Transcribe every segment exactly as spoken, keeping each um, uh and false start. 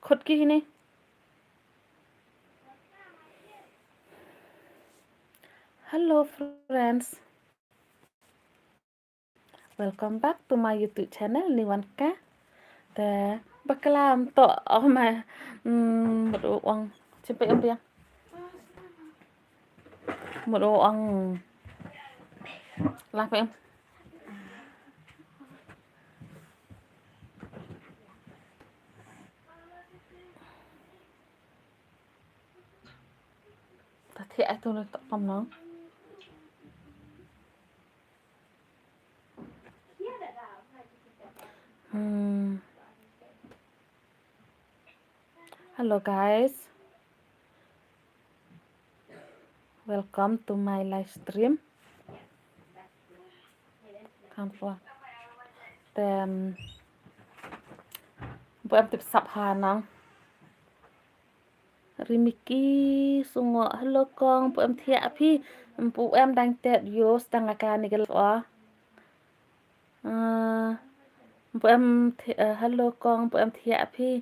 Khut ki hini. Hello friends. Welcome back to my YouTube channel, Niwanka. Te bakla ym toh, oh my, mm, mut u ong. Chim pe em piang. Mut u ong. Lah pe em. Ta thiah ai tu na tok pam nong. Hmm. Hello guys. Welcome to my live stream. Come for. Then, bu em tip sap ha nang. Rimiki Sungo, hello kong, bu em thiah phi, bu em dang tet yo, stang aka ni gal o. Ah, bu em thi-, ah, hello kong, bu em thiah phi.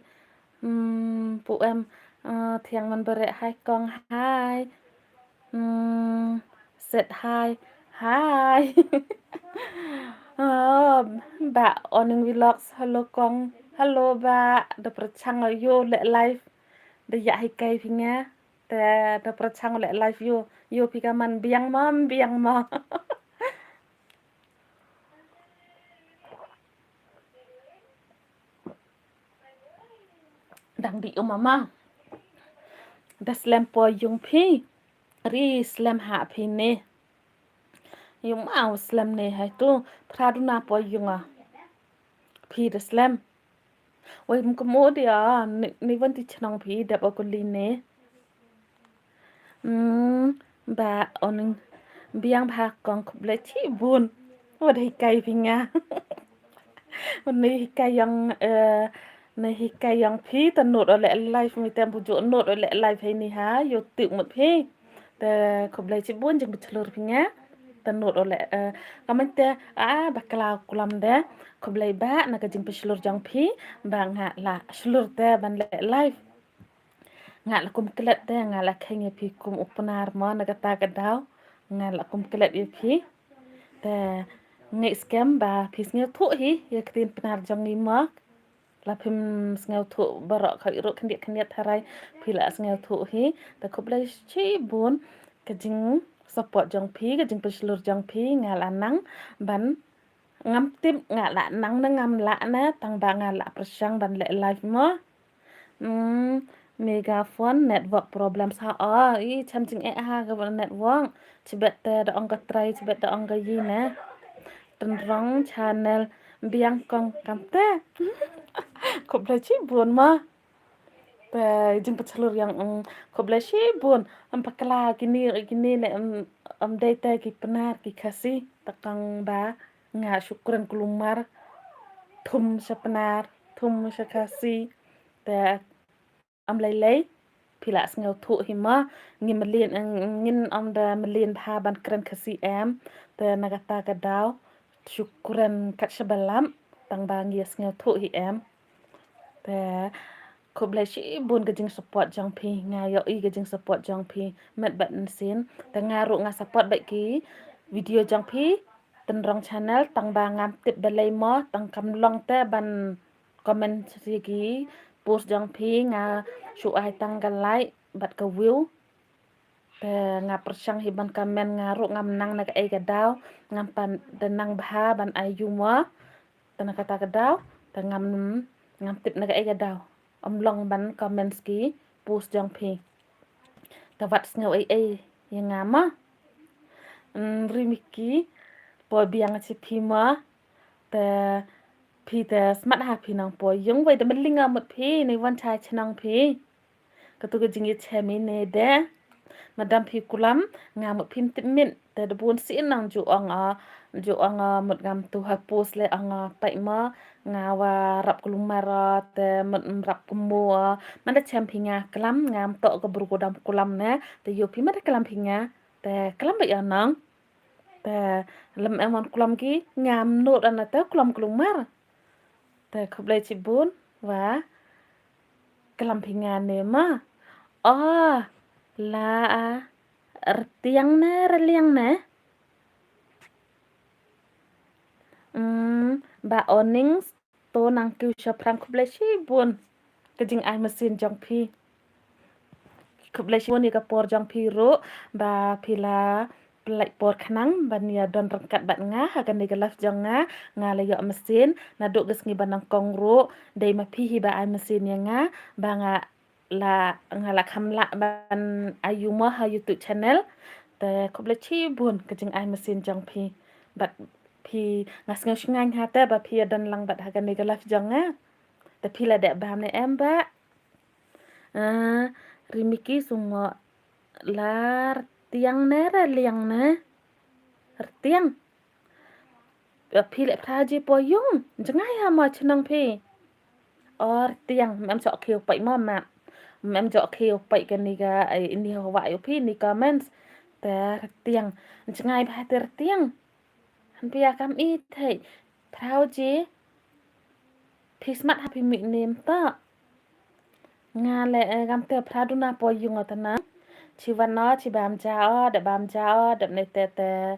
Hmm, bu em, ah, thiang man bareh, hai kong, hai. Hmm, set hai, hai. Ah, ba Oning Vlogs, hello kong, hello ba, da pyrchang yo leh live, da ïa hikai phi nga, te da pyrchang leh live yo, yo phi ka man biang ma, biang ma. Dang di u mama. Da slem po yung phi. Ri slem ha phi ne. Yung ma u slem ne hai tu. Phra duna po yung a. Phi da slem. Wei mkmo dia. Ni, ni wan ti chnong phi dap aku li ne. Hmm, ba Oning biang bha kong khublei chibun. Wat hikai phi nga. Wat ni hikai yang, eh, ni hikai yang phi ta not o leh live mi tem bujuk not o leh live hai ni ha, yo tik mut phi. Te khublei chibun jingpynshlur phi nga. Ta not o leh, eh, kaman te, ah, bakla kulam de. Khublei ba na ka jingpynshlur jong phi, ba nga la shlur te ban leh live. Nga la kum klet te, nga la kheng ïa phi kum u Pnar mo na kata ka daw. Nga la kum klet ïa phi. Te ngi skhem ba phi sngewthuh hi ïa ka ktien Pnar jong ngi mo. La phim sngewthuh baroh ka ruh khyndiat khyndiat tharai phi la sngewthuh hi. Te khublei shibun ka jingsupport jong phi, ka jingpynshlur jong phi, nga la nang ban Ngam tip nga la nang ne ngam lah ne, tang ba nga la pyrshang ban leh live mo. Hmm, Megaphone network problem sa o, i chem jing eh ha ka network, chibet te da ong ka trai, chibet da ong ka yi ne. Tynrong channel biang kong kam te. Khublei chibun mo. Te jingpynshlur ïa nga, mm, khublei shibun. Em pakla kini, kini ne, em, em dei te ki Pnar ki Khasi, ta kang ba nga shukran kulmar. Thum sha Pnar, thum sha Khasi. Te em lei lei phi la sngewthuh hi ma, ngin mlien, ngin ym da mlien bha ban kren Khasi em. Te na kata ka daw shukran kat shaba lap, tang ba ngi ïa sngewthuh hi em. Te khublei shibun ka jingsupport jong phi, nga ïohi ka jingsupport jong phi met bad mynsiem. Te nga ruh nga support bad ki video jong phi, Tynrong channel, tang ba ngam tip balei mo, tang kam long te ban comment ïa ki post jong phi, nga shu ai tang ka like bad ka view. Te nga pyrshang hi ban comment, nga ruh ngam nang na kaei ka daw, ngam pat da nang bha ban ai ïu mo. Te na kata ka daw, te ngam, ngam tip na kaei ka daw. Ym long ban comment ki post jong phi. Te wat sngew ei ei ïa nga ma. Mm, Rimiki, poi biang sha phi ma. Te phi te smat ha phi nang poi ïung, wei da mling a mut phi, ni wan cha chnong phi. Katu ka jingïachem ine de. Madam phi kulam, nga mut phim tip mit, te da bun sien nang ju ong a, ju ong a mut ngam tu ha post leh ong a peit ma, nga wa rap kulmar a, te mut rap kumo a, man da chem phi nga klam, ngam toh ka bru ku dam kulam ne, te ïoh phi ma da klam phi nga, te klam ba ïa nang. Te lem em wan kulam ki, ngam nud ana te kulam kulmar. Te khublei chibun, wa. klam phi nga ne ma. Oh, la, ah, rtiang ne, rliang ne? Hmm, ba oning to nang kiu shaphrang khublei shibun. Ka jingai mynsiem jong phi. Khublei shibun ïa ka por jong phi ruh, ba phi la pynlait por khnang, ban ïa don ryngkat bad nga, ha kane ka live jong nga, nga la ïoh mynsiem, naduh ka sngi ba nyngkong ruh, dei ma phi hi ba ai mynsiem ïa nga, ba nga la, nga la kham lah ban ai ïa mo ha YouTube channel. Te khublei shibun ka jingai mynsiem jong phi. Bad phi nga sngew shngaiñ ha te ba phi ïa don lang bad ha kane ka live jong nga. Te phi la dep bam ne em ba? Ah, Rimiki Sungo, la rtiang ne, rliang ne? Rtiang. Phi leh phra ji po yung, jngai ha mo chnong phi. Or tiang, mem sok khiu pai mo ma. Mem sok khiu pai kani ka, ai, ini wa yu phi ni comments. Ter tiang, jngai ba ter tiang. Han pia kam i thei. Phra ji. Phi smat ha phi mi nim ta. Nga le, eh, gam te phra duna po yung o tana. Chi wan o, chi bam ja o, de bam ja o, de ne te te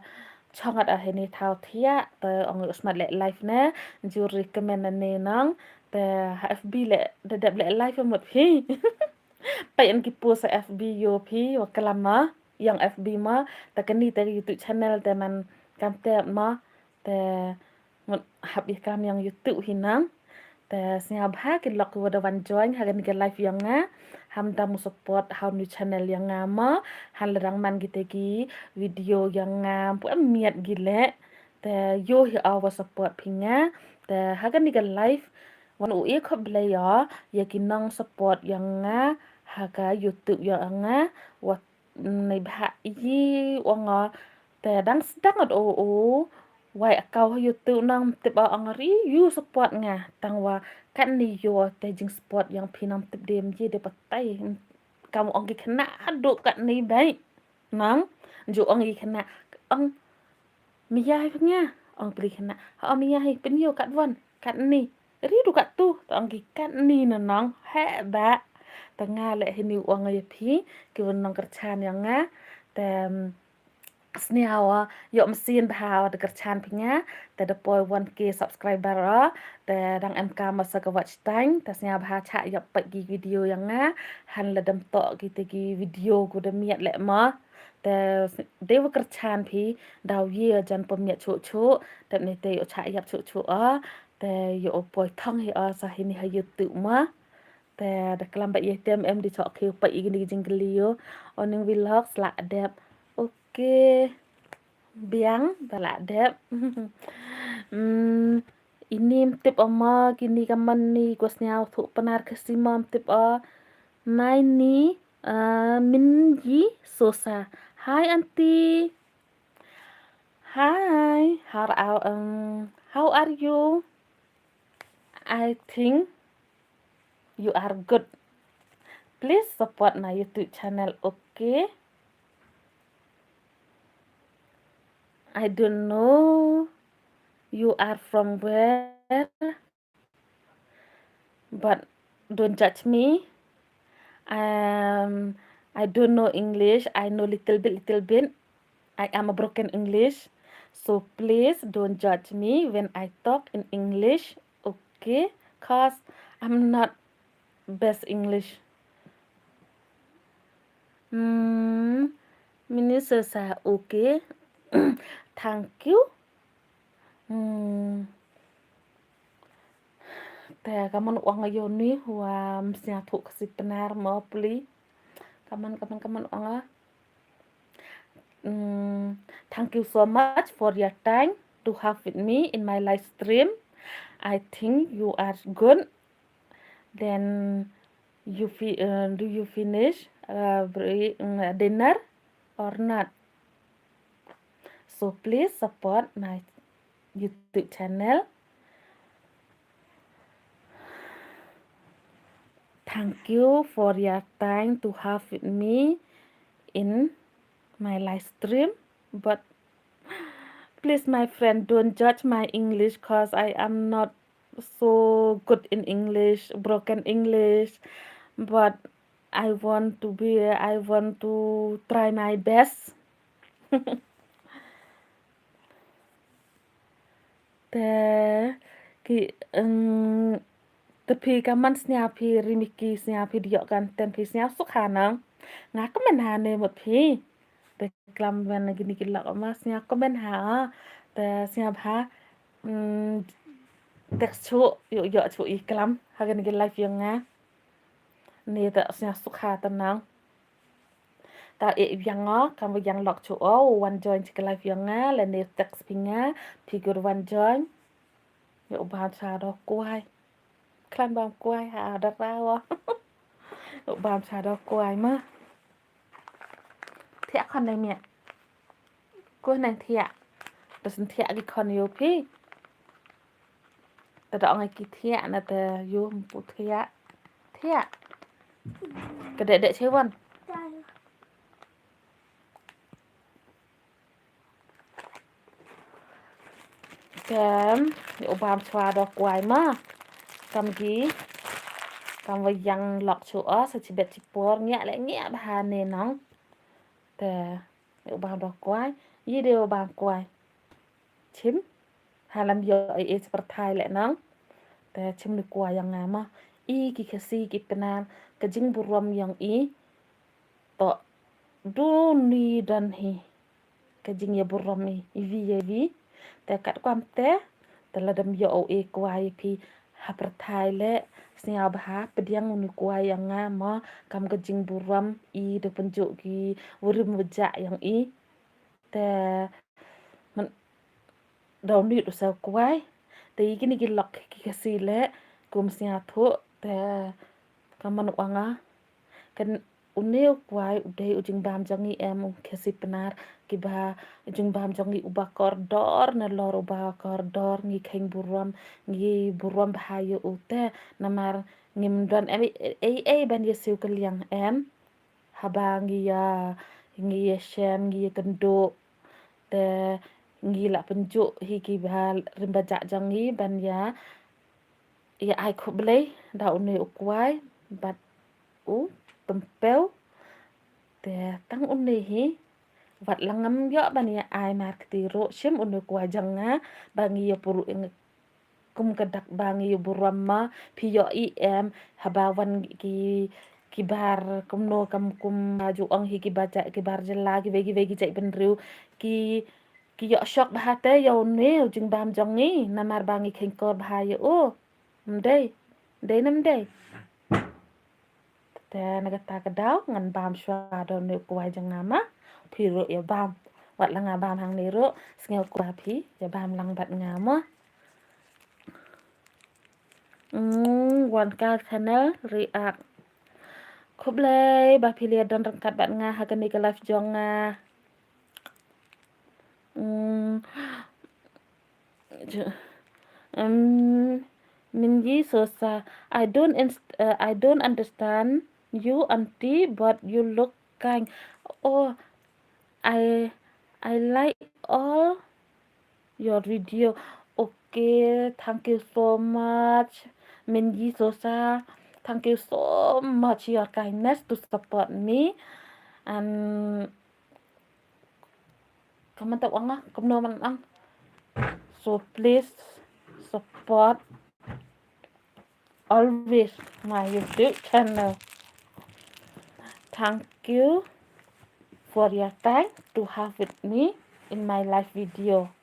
chong at a hini thau thia, te ong u smat le live ne, ju recommend ne nong, te ha F B le, de dep le live mut phi. Pai en ki post ha F B yo phi, wa kalam ma, yang F B ma, te kani te YouTube channel te man kam te ma, te ngut hap ïa klam yang YouTube hi nang. Te sngewbha ki lok ki wa da wan join ha kani ka live yang nga. Ham dam u support ha u new channel yang nga ma. Han la dang man kita ki video yang nga pu em miat gi le. Te yo hi a wa support phi nga. Te ha kani ka live wan u e khop blei ya, ya ki nong support yang nga ha ka YouTube yang nga. Wa nei bha i ong o, te dang sdang o, o, wai akau ha YouTube nang tip o ong ri yu support nga, tang wa kat ni yo te jing support yang phi nang tip dem ye de patai, kam ong ki khna adu kat ni bai. Nang, ju ong ki khna, ong, mia hi phi nga, ong pli khna, ha mia hi pynyo kat wan, kat ni. Ri du kat tu, ta ong ki kat ni na nang, he ba. Ta nga le hini ong ya phi, ki wan nang kyrchan ya nga, te, mm, sniaw, yo machine bha, da kyrchan phi nga, te da poi one K subscriber o, te dang em ka masa ka watch time, te sniaw bha cha ya pat ki video ya nga, han la dam to ki te ki video ku da miat le ma, te s-, de wa kyrchan phi, daw ye jan pom miat chu chu, te ne te yo cha yap chu chu o, te yo poi thong hi o sa hini ha YouTube ma. Te da klam ba ye tem em di chok khiu pa i gini jing gli yo. Oning vlog sla dep. Okay. Biang ba la dep. Hmm, ini mtip o ma kini ka man ni ko sniaw thu panar ka si ma mtip o. Mai ni, uh, Minji Sosa. Hi auntie. Hi, how are, um, how are you? I think you are good. Please support my YouTube channel, okay? I don't know you are from where, but don't judge me. Um, I don't know English. I know little bit, little bit. I am a broken English. So please don't judge me when I talk in English, okay? 'Cause I'm not best English. Hmm, Minister sa, okay. Thank you. Hmm. Te kaman ong yo ni wa msnya thu ka si pnar mo pli. Kaman, kaman, kaman ong. Hmm, thank you so much for your time to have with me in my live stream. I think you are good. Then you fi-, uh, do you finish, uh, bre-, mm, dinner or not? So please support my YouTube channel. Thank you for your time to have with me in my live stream. But please, my friend, don't judge my English, 'cause I am not so good in English, broken English. But I want to be, I want to try my best. Te ki, em, te phi ka man sñiaw phi ri Miki, sñiaw phi diok kan ten phi sñiaw suk ha nang. Nga kmen ha ne mut phi. Te klam wan na kini ki lok ma sñiaw kmen ha. Te sñiaw bha, em, text chu, ïoh ïoh chu i klam ha kini ki live yong nga. Ne te sñiaw suk ha te nang. Ta e yang o, kam wa yang lok chu o, wan join chi ka live yong nga, lane text phi nga, phi gur wan join. Ïoh bam cha do kwai. Klan bam kwai ha da ra wa. Ïoh bam cha do kwai ma. Thiah khon dei miah. Ko nang thiah. Te sñiaw thiah ki khon ïoh phi. Te da ong ki thiah na te ïoh mpu thiah. Thiah. Ka dei dei che wan. Kem, ïoh bam chwa do kwai ma. Kam ki, kam wa yang lok chu o, sa chi bet chi por, ngiah le ngiah bha ne nang. Te, ïoh bam do kwai, yi de ïoh bam kwai. Chim, halam ïoh e e sa pyrthai le nang. Te chim ni kwai yong nga ma. I ki Khasi ki Pnar, ka jingburom yong i. To, du ni don hi. Ka jingïaburom i, i vi, i vi. Te kat kwam te, te la dam ïoh o e kwai phi ha pyrthai le, sñiaw bha, pdiang uni kwai yong nga ma, kam ka jingburom i da pynjuh ki, wurim wajah yong i. Te, man, da uni u sa kwai. Te i kini ki lok ki Khasi le, kum sñiaw thuh, te, ka man u nga. Kan une u kwai u dei u jingbam jong ngi em u Khasi Pnar kiba u jingbam jong ngi uba kordor na lor uba kordor ngi kheiñ burom ngi burom bha ïa u te namar ngim don em ei ei ban ïa siew kylliang em haba ngi ïa ngi ïa shem ngi ïa kynduh te ngi la pynjuh hi kiba rim ba jah jong ngi ban ïa ïa ai khublei da une u kwai bad u tympeu. Te tang une hi wat la ngam ïoh ban ïa ai mar kti ruh shim une u kwai jong nga ba ngi ïa puru kum ka dak ba ngi ïa burom ma phi ïoh i em haba wan ki ki bar kumno kam kum ju ong hi ki ba jait ki bar jylla ki wei ki wei ki jait bynriew ki ki ïoh shok bha te ïa une u jingbam jong ngi namar ba ngi kheiñ kor bha ïa u. Ym dei, dei ne ym dei. Te na kata ka daw ngan bam shuwa da une u kwai jong nga ma. Phi ruh ïa bam. Wat la nga bam hangne ruh sngew kwah phi ïa bam lang bad nga ma. Mm, Wan Ka Channel React. Khublei ba phi la don ryngkat bad nga ha kane ka live jong nga. Mm, um, Minji Sosa, I don't inst- uh, I don't understand you, auntie, but you look kind. Oh, I I like all your video. Okay, thank you so much, Minji Sosa. Thank you so much your kindness to support me. And comment up ang, kumno man ang. So please support always my YouTube channel. Thank you for your time to have with me in my live video.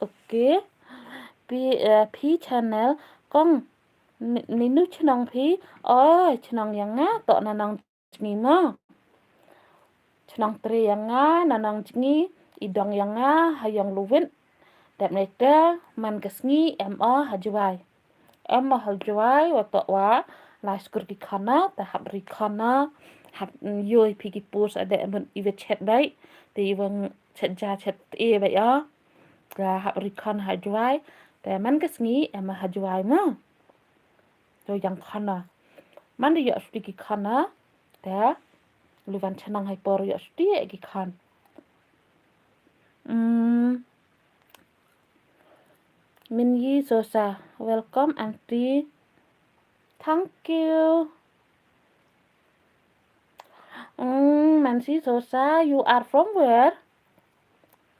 Okay. Phi, uh, phi channel kong ni nu chnong phi. Oh, chnong ïa nga to na nang jngi ma. Chnong Tre ïa nga na nang jngi, i dong ïa nga ha ïong Lwin. Dep ne te man ka sngi em o ha Jwai. Em o ha Jwai wa to wa lai skur ki khana ta hap ri khana hap yoi phi ki pus ade mun i wa chet bai te i wa chet ja chet e bai o. Ka hap ri khana ha Jwai te man ka sngi em o ha Jwai ma. To ïang khana. Man da ïoh shuti ki khana. Te. Lu wan chnong hai por ïoh shuti ki khan. Mm. Minji Sosa, welcome auntie. Thank you. Mm, Mansi Sosa, you are from where?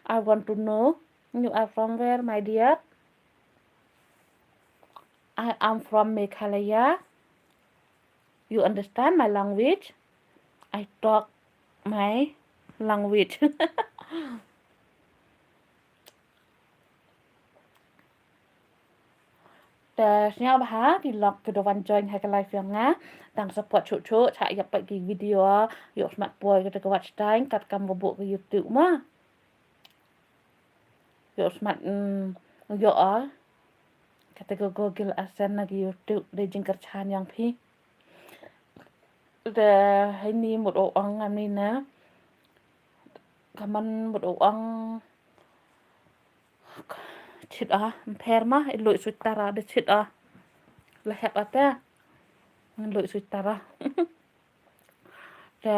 I want to know. You are from where, my dear? I am from Meghalaya. You understand my language? I talk my language. Te sñiaw bha ki lok ki da wan join ha ka live yong nga. Tang support chuh chuh, cha ïa peit ki video, ïoh smat poi kata ka watch time, kat kam ba buh ka YouTube ma. Ïoh smat, mm, ïoh ah. Kata ka Google AdSense na ka YouTube, da jingkyrchan yong phi. Te hei ni mut u ong am ni na. Kaman mut u ong. Chit ah, mpher ma, i lui sweater ah, da chit ah. La hek ah te. Lui sweater ah. Te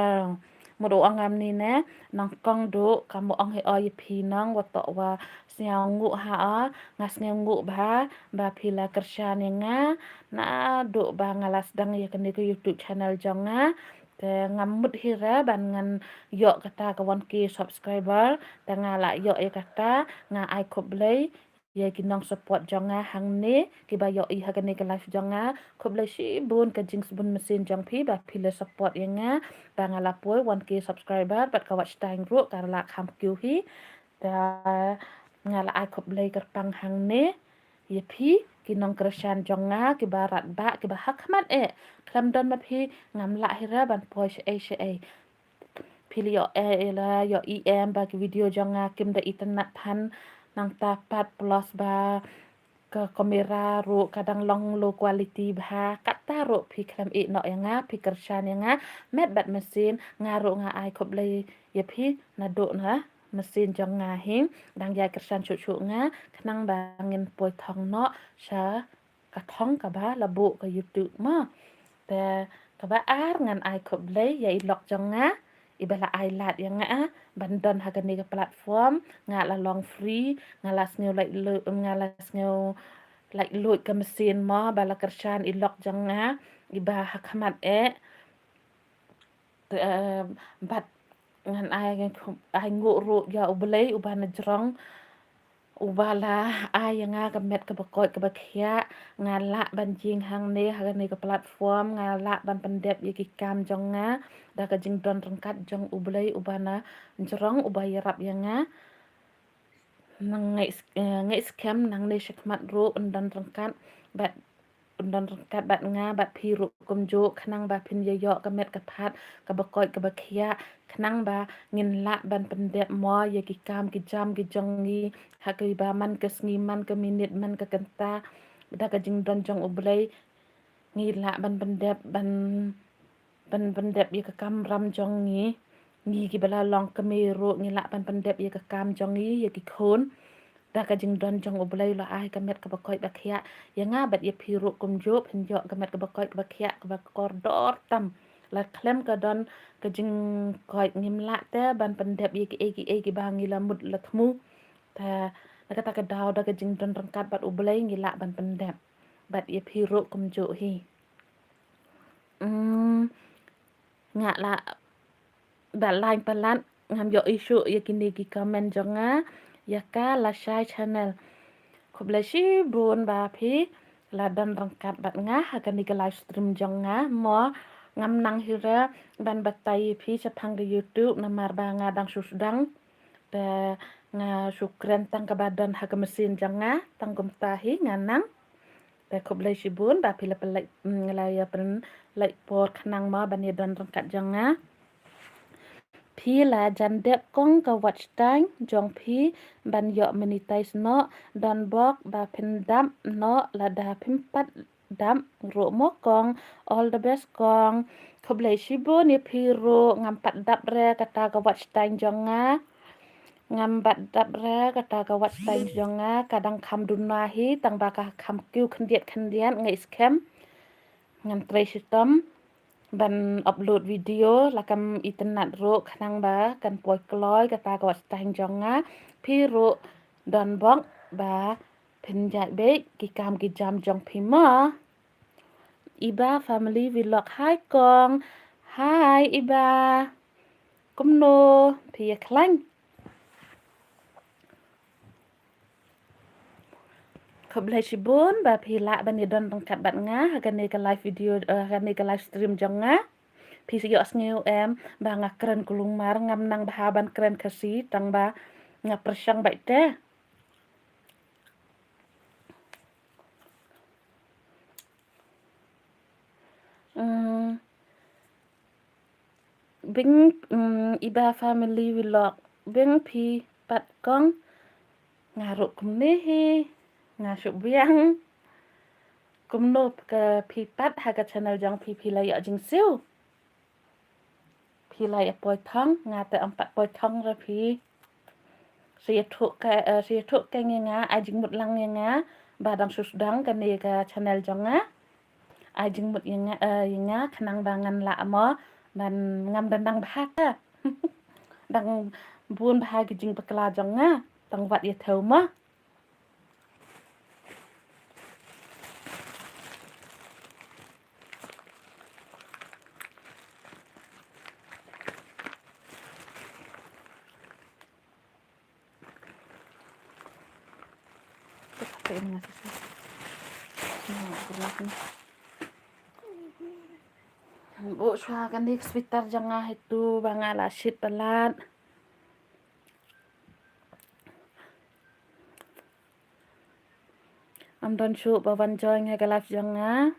mut u ong am ni ne, nang kong du, kam u ong hi o ïa phi nang, wa toh wa sñiaw nguh ha o, nga sñiaw nguh bha, ba phi la kyrshan ïa nga, naduh ba nga la sdang ïa kane ka YouTube channel jong nga. Te ngam mut hi re ban ngan ïoh kata ka one K subscriber, te nga la ïoh ïa kata, nga ai khublei ïa ki nong support jong nga hangne, kiba ïohi ha kane ka live jong nga, khublei shibun ka jingsbun mynsiem jong phi, ba phi la support ïa nga, ba nga la poi one K subscriber, bad ka watch time ruh, ka la kham kiew hi, te nga la ai khublei kyrpang hangne, ïa phi, ki nong kyrshan jong nga, kiba radbah, kiba ha khmat eh, khlem don ma phi, ngam lah hi re ban poi shaei shaei. Phi la ïoh eh, la ïohi em ba ki video jong nga kim da itynnad than, nangta pat plus ba ka camera ruh ka dang long low quality bha, kata ruh phi khlem ïeh noh ïa nga, phi kyrshan ïa nga, met bad mynsiem, nga ruh nga ai khublei ïa phi, naduh na mynsiem jong nga hi, dang ïai kyrshan shuh shuh nga, khnang ba ngin poi thong noh, sha ka thong kaba la buh ka YouTube ma. Te kaba ar ngan ai khublei ïa i lok jong nga, iba la ai lad ïa nga, ban don ha kane ka platform, nga la long free, nga la sñiaw laitluid, nga la sñiaw laitluid ka mynsiem ma, ba la kyrshan i lok jong nga, iba ha khmat eh. Te, eh, bad ngan ai, ai nguh ruh ïa U Blei, uba na jrong, uba la ai ïa nga ka met kaba koit kaba khiah, nga lah ban jing hangne, ha kane ka platform, nga lah ban pyndep ïa ki kam jong nga, da ka jingdon ryngkat jong U Blei, uba na jrong, uba ïarap ïa nga. Nang ngai s-, eh, ngai skhem nangne shakhmat ruh, yn don ryngkat, bad, yn don ryngkat bad nga, bad phi ruh kumjuh, khnang ba phin ïa ïoh ka met ka phad, kaba koit kaba khiah, khnang ba ngin lah ban pyndep mo, ïa ki kam ki jam ki jong ngi, ha kiba man ka sngi, man ka minit, man ka kynta, da ka jingdon jong U Blei, ngi lah ban pyndep, ban, ban pyndep ïa ka kam ram jong ngi. Ngi kiba la long kmie ruh ngi lah ban pyndep ïa ka kam jong ngi, ïa ki khun. Da ka jingdon jong U Blei, u la ai ka met kaba koit ba khiah ïa nga bad ïa phi ruh kumjuh, phin ïoh ka met kaba koit kaba khiah, kaba kordor tam. La khlem ka don ka jingkoit ngim lah te ban pyndep ïa kiei kiei kiba ngi la mut la thmu. Te na kata ka daw, da ka jingdon ryngkat bad U Blei ngi lah ban pyndep. Bad ïa phi ruh kumjuh hi. Hmm, nga la, ba lain palat, ngam ïohi shuh ïa kine ki comment jong nga, ïa ka Lashai Channel. Khublei shibun ba phi la don ryngkat bad nga ha kane ka live stream jong nga, mo ngam nang hi re ban batai ïa phi shaphang ka YouTube, namar ba nga dang shu sdang. Te nga shu kren tang kaba don ha ka mynsiem jong nga, tang kumta hi nga nang. Te khublei shibun ba phi la pynlait, mm, la ïa pynlait por khnang mo ban ïa don ryngkat jong nga. Phi la jan dep kong ka watch time jong phi ban ïoh monetize noh, don bok ba phin dap noh lada phim pat dap ruh mo kong. All the best kong. Khublei shibun ïa phi ruh, ngam pat dap re kata ka watch time jong nga. Ngam pat dap re kata ka watch time jong nga, ka dang kham duna hi, tang ba ka kham kiew khyndiat khyndiat, ngai skhem. Ngan trei shitom ban upload video, la kam itynnad ruh, khnang ba kan poi kloi kata ka watch time jong nga. Phi ruh don bok ba phin jait beit ki kam ki jam jong phi mo. Iba Family Vlog, hi kong. Hi Iba. Kumno phi ïa khlaiñ? Khublei shibun ba phi lah ban ïa don ryngkat bad nga ha kane ka live video, eh, ha kane ka live stream jong nga. Phi ïohsngew em ba nga kren kulmar, ngam nang bha ban kren Khasi, tang ba nga pyrshang beit te. Hmm. Bing, mm, Iba Family Vlog. Bing phi pat kong. Nga ruh kumne hi. Nga shu biang. Kumno ka phi pat ha ka channel jong phi, phi la ïoh jingsiew? Phi la ïa poi thong, nga te ym pat poi thong re phi. Sa ïathuh ka, eh, sa ïathuh ka ïa nga, ai jingmut lang ïa nga ba dang shu sdang kane ka channel jong nga. Ai jingmut ïa nga, eh, ïa nga khnang ba ngan lah mo ban ngam da nang bha ka. Dang bun bha ki jingbakla jong nga, tang wat ïa thew mo. Buh shuwa kane ka sweater jong nga hi tu ba nga la shit palat. Ym don shuh ba wan join ha ka live jong nga.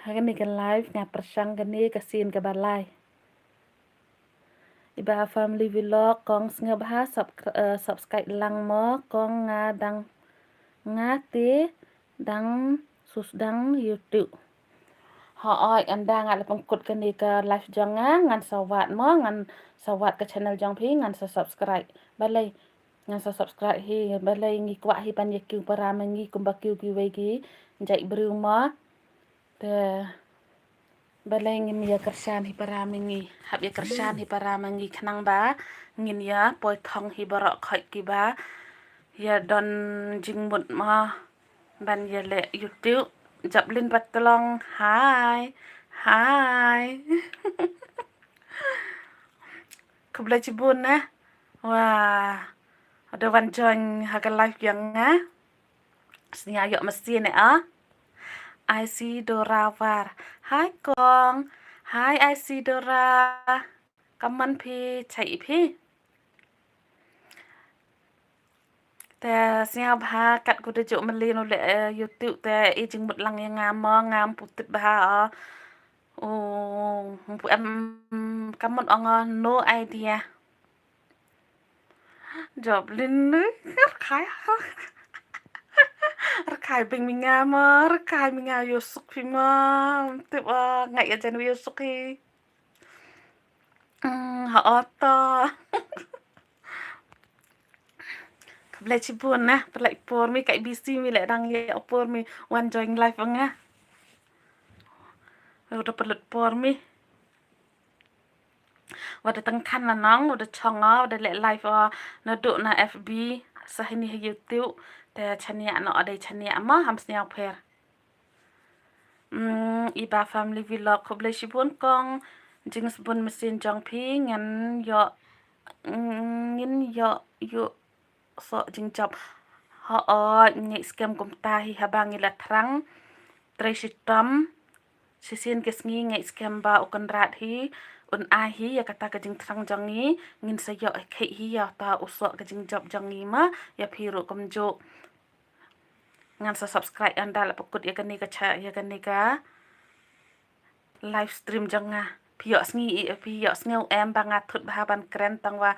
Ha kane ka live nga pyrshang kane ka sien kaba lai. Iba Family Vlog kong sngewbha sub-, eh, subscribe lang mo kong, nga dang, nga te dang shu sdang YouTube. Hooid, ynda nga la pynkut kane ka live jong nga, ngan sa wad mo, ngan sa wad ka channel jong phi, ngan sa subscribe. Balei ngan sa subscribe hi, balei ngi kwah hi ban ïa kiew para ma ngi kumba kiew kiwei ki jait briew mo. Te balei ngim ïa kyrshan hi para ma ngi, hap ïa kyrshan hi para ma ngi khnang ba ngin ïa poi thong hi baroh khoit kiba ïa don jingmut mo ban ïa leh YouTube. Jablin Batlong, hi. Hi. Khublei shibun eh. Wah. Ada wan join ha ka live jong nga. Sngewbha ïoh masi ne ah. Isidora War. Hi kong. Hi Isidora. Kammon phi, chai phi. Te sngewbha kat ku da juh mlien u leh, eh, YouTube te i jingmut lang ïa nga mo, ngam pu tip bha o. U, pu em, kammon ong o, no idea. Joblin, rkhai. Rkhai beng mi nga mo, rkhai mi nga ïoh suk phi mo. Tip o, nga ïa jan ïoh suk hi. Mm, ha oto. Khublei shibun na, pynlait por mi, kai busy mi leh dang ïa por mi wan join live nga. Uda pynlut por mi. Wada tengkan na nong, wada chong o, wada leh live o, naduh na F B, sa hini ha YouTube, te chaniah noh, wada chaniah mo, ham sniaw pher. Mm, Iba Family Vlog, khublei shibun kong, jingsbun mynsiem jong phi, ngan ïoh, mm, ngin ïoh, ïoh soh jingjop. Hooid, ngi skhem kumta hi haba ngi la thrang. Trei shitom. Shisien ki sngi ngi skhem ba u Kynrad hi un ai hi ïa kata ka jingthrang jong ngi, ngin sa ïoh kheiñ hi ïa uta u soh ka jingjop jong ngi ma, ïa phi ruh kumjuh. Ngan sa subscribe ynda la pynkut ïa kane ka cha, ïa kane ka live stream jong nga. Phi ïohsngew, phi ïohsngew em ba nga thut bha ban kren tang wa,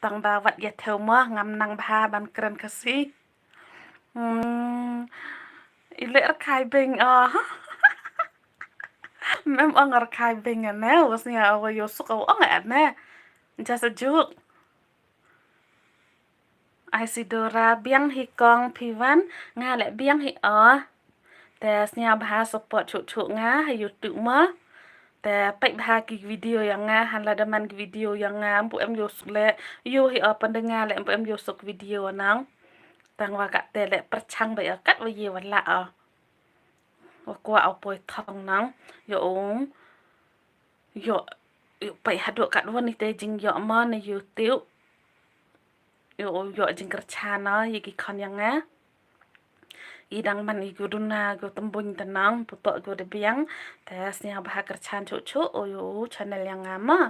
tang ba wat ïa thew mo ngam nang bha ban kren Khasi. Hmm. I leh rkhai beng o. Mem ong rkhai beng ne, wa sngewbha ïoh suk o ong ne. Just a joke. Isidora, biang hi kong phi wan, nga leh biang hi o. Te sngewbha support chuh chuh nga ha YouTube mo. Te peit bha ki video ïa nga, han lada man ki video ïa nga, mpu em ïoh suk leh, ïoh hi o pyndengar leh mpu em ïoh suk video nang. Tang wa kat te leh pyrchang ba ïa kat wa ïa wa lah o. Wa kwah u poi thong nang. Ïoh u. Ïoh. Ïoh peit haduh katwon ite jingïoh mo na YouTube. Ïoh u ïoh jingkyrchan na ïa ki khon ïa nga. I dang man i gu duna gu tymbuin te nang putok gu de biang. Te sngewbha kyrchan chuh chuh u ïoh u channel ïa nga mo.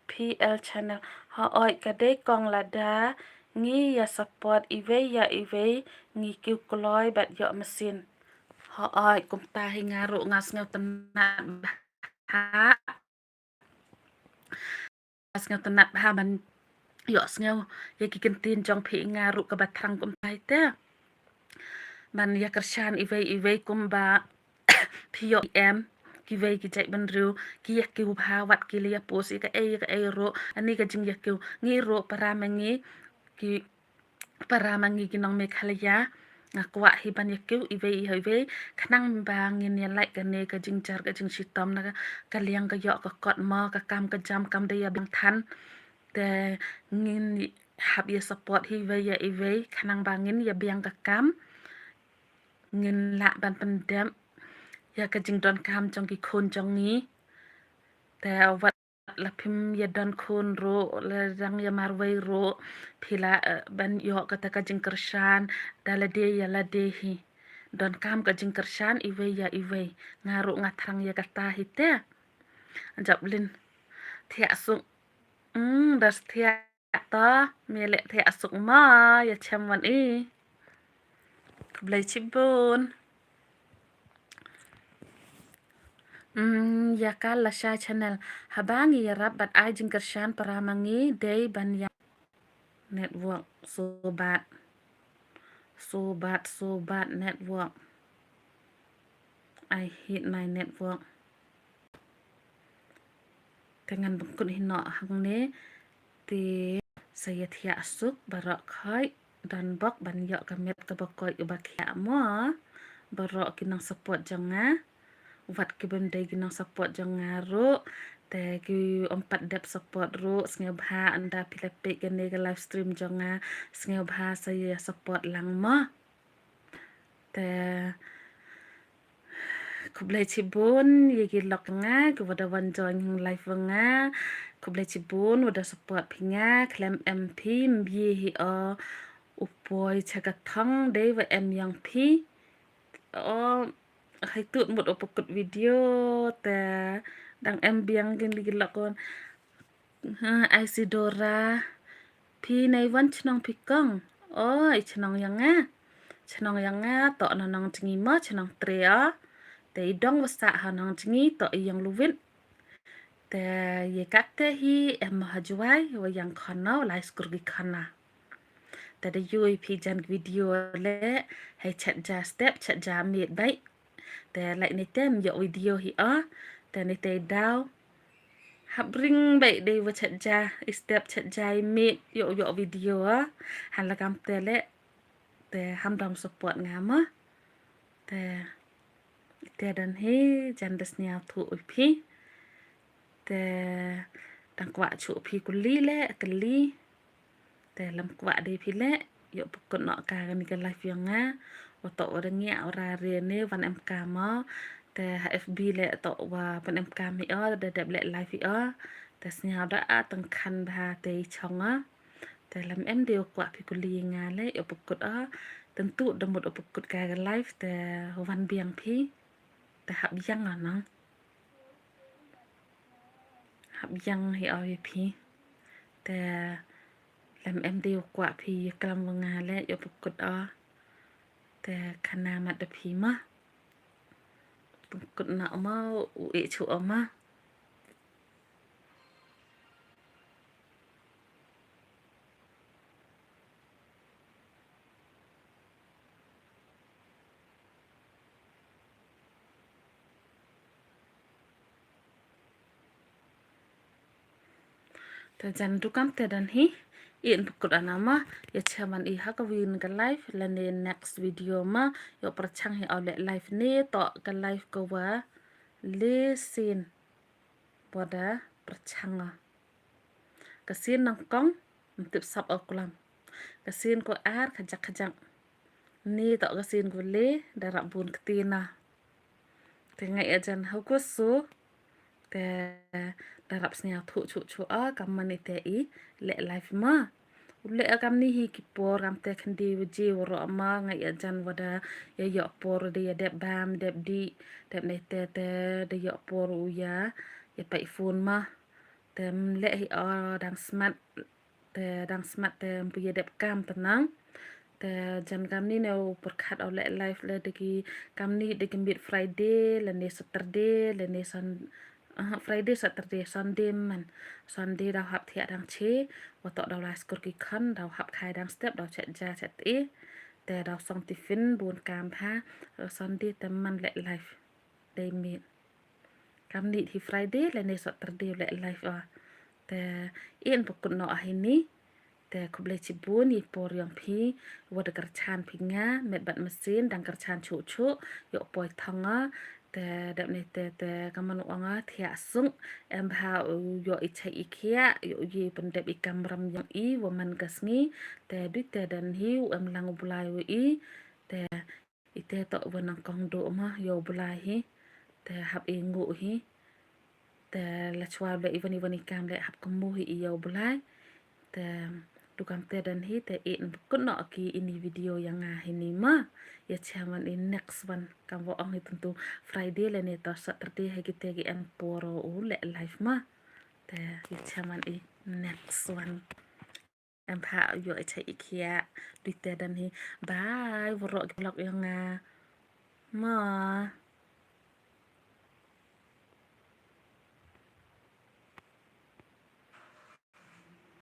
P L Channel. Hooid ka dei kong lada ngi ïa support iwei ïa iwei ngi kiew kloi bad ïoh machine. Hooid kumta hi nga ruh nga sngewtynnat bha. Nga sngewtynnat bha ban ïoh sngew ïa ki kyntien jong phi nga ruh kaba thrang kumta hi te. Ban ïa kyrshan iwei iwei kumba phi ïoh em, kiwei ki jaitbynriew ki ïa kiew bha wat ki la ïa post ïa kaei ïa kaei ruh, ani ka jingïakiew ngi ruh para ma ngi ki para ma ngi ki nong Meghalaya. Nga kwah hi ban ïa kiew iwei ïa iwei khnang ba ngin ïa lait kane ka jingjar ka jingshitom na ka, ka liang ka ïoh ka kot mo ka kam ka jam kam da ïa biang than. Te ngin hap ïa support hi iwei ïa iwei khnang ba ngin ïa biang ka kam. Ngin lah ban pyndep ïa ka jingdonkam jong ki khun jong ngi. Te wat la phim ïa don khun ruh, la dang ïa marwei ruh, phi lah, eh, ban ïoh kata ka jingkyrshan da lade ïa lade hi. Donkam ka jingkyrshan iwei ïa iwei. Nga ruh nga thrang ïa kata hi te. Jablin. Thiah suk. Hmm, das thiah to, me leh thiah suk ma, ïa chem wan i. Khublei chibun. Hmm, ïa ka Lasha Channel. Haba ngi ïarap bad ai jingkyrshan para ma ngi dei ban ïa network so bad. So bad, so bad network. I hate my network. Te ngan pynkut hi noh hangne. Te sa ïa thiah suk baroh khoit don bok ban ïoh ka met kaba koit kaba khiah mo. Baroh ki nong support jong nga. Wat ki bym dei ki nong support jong nga ruh. Te ki ym pat dep support ruh sngewbha ynda phi la peit kane ka live stream jong nga. Sngewbha sa ïa support lang mo. Te khublei chibun ïa ki lok nga ki wa da wan join live wa nga. Khublei chibun wa da support phi nga khlem em phi mbie hi o u poi cha ka thong dei wa em ïong phi. O hai tut mut u pykut video te dang em biang kin ki lok wan. Ha, Isidora. Phi nei wan chnong phi kong? Oi, chnong ïa nga. Chnong ïa nga to na nong jngi mo chnong Trea. Te i dong wa sah ha nong jngi to i ïong Lwit. Te ïa kate hi em ha Jwai wa ïang khana wa lai skur gi khana. Te da ïoh phi jan video le hai chat ja step chat ja miet bai. Te like ni tem ïoh video hi o. Te ni te daw. Hap ring bai dei wa chat ja, i step chat ja i miet ïoh ïoh video o. Han la kam te le. Te ham dam support nga ma. Te te dan hi jan da sniaw thu u phi. Te dang kwah chu phi kuli le kuli. Te lem kwah dei phi le ïoh pykut noh ka kani ka live ïong nga. Wa to wa da ngiah wa ra re ne wan em ka mo. Te ha F B le to wa wan em ka mi o da dep le live i o. Te sniaw da a tang khan bha te i chong o. Te lem em dei u kwah phi kuli nga le ïoh pykut o. Tentu da mut u pykut ka live te wan biang phi. Te hap ïang o nang. Hap ïang hi o ïa phi. Te lem em dei u kwah phi ïa klam wa nga le ïoh pykut o. Te khana mat da phi ma. Pykut na o ma u e chu o ma. Te jan du kam te dan hi. In pykut ana ma ïa chaman i ha ka win ka live lane next video ma ïoh pyrchang hi au le live ne to ka live ka wa le sin. Boda pyrchang a. Ka sien nang kong, ym tip sap o klam. Ka sien ko ar, khajak khajak. Ni toh ka sien kawei da rap bun kti na. Te nga ïa jan ha u kyrsu. Te da rap sngewthuh chuh chuh a, kam man ite i leh live ma. U leh a kam ni hi ki por kam te khyndai baje waroh ma, nga ïa jan wa da ïa ïoh por da ïa dep bam, dep dih, dep ne te te da ïoh por u ïa ïa peit phone ma. Te ym leh hi a dang smat. Te dang smat te ym pu ïa dep kam te nang. Te jan kam ni ne u pyrkhat u leh live le da ki kam ni da ki miet Friday lane Saturday lane Sun-, ah, Friday, Saturday, Sunday man. Sunday daw hap thiah dang che, wa toh daw la skur ki khon, daw hap khai dang step, daw chet ja chet e. Te daw song tiffin bun kam ha, Sunday te man leh live. Dei miet. Kam ni hi Friday lane Saturday leh live a. Te yn pynkut noh a hi ni. Te khublei chibun ïa i por ïong phi, wa da kyrchan phi nga, met bad masin, dang kyrchan chuh chuh, ïoh poi thong a. Te dep ne te te kam man u ong a, thiah suk, em bha u ïoh i chai i khiah, ïoh u ïa pyndep i kamram ïong i, wa man ka sngi, te dui te dan hi, u em lang u Blai wa i, te ite toh wa nang kong duh ma, ïa u Blai hi. Te hap i nguh hi. Te la chwa leh iwan iwan i kam leh hap kynmaw hi ïa u Blai. Te du kam te dan hi, te yn pynkut noh ki ini video ïa nga hi ni ma. Ïa cha man i next one. Kam wa ong hi tyntu Friday lane toh Saturday ha kite ki en por u leh live ma. Te ïa cha man i next one. Em bha u ïoh i chai i khiah. Dui te dan hi. Bye. Waroh ki vlog ïong nga. Ma.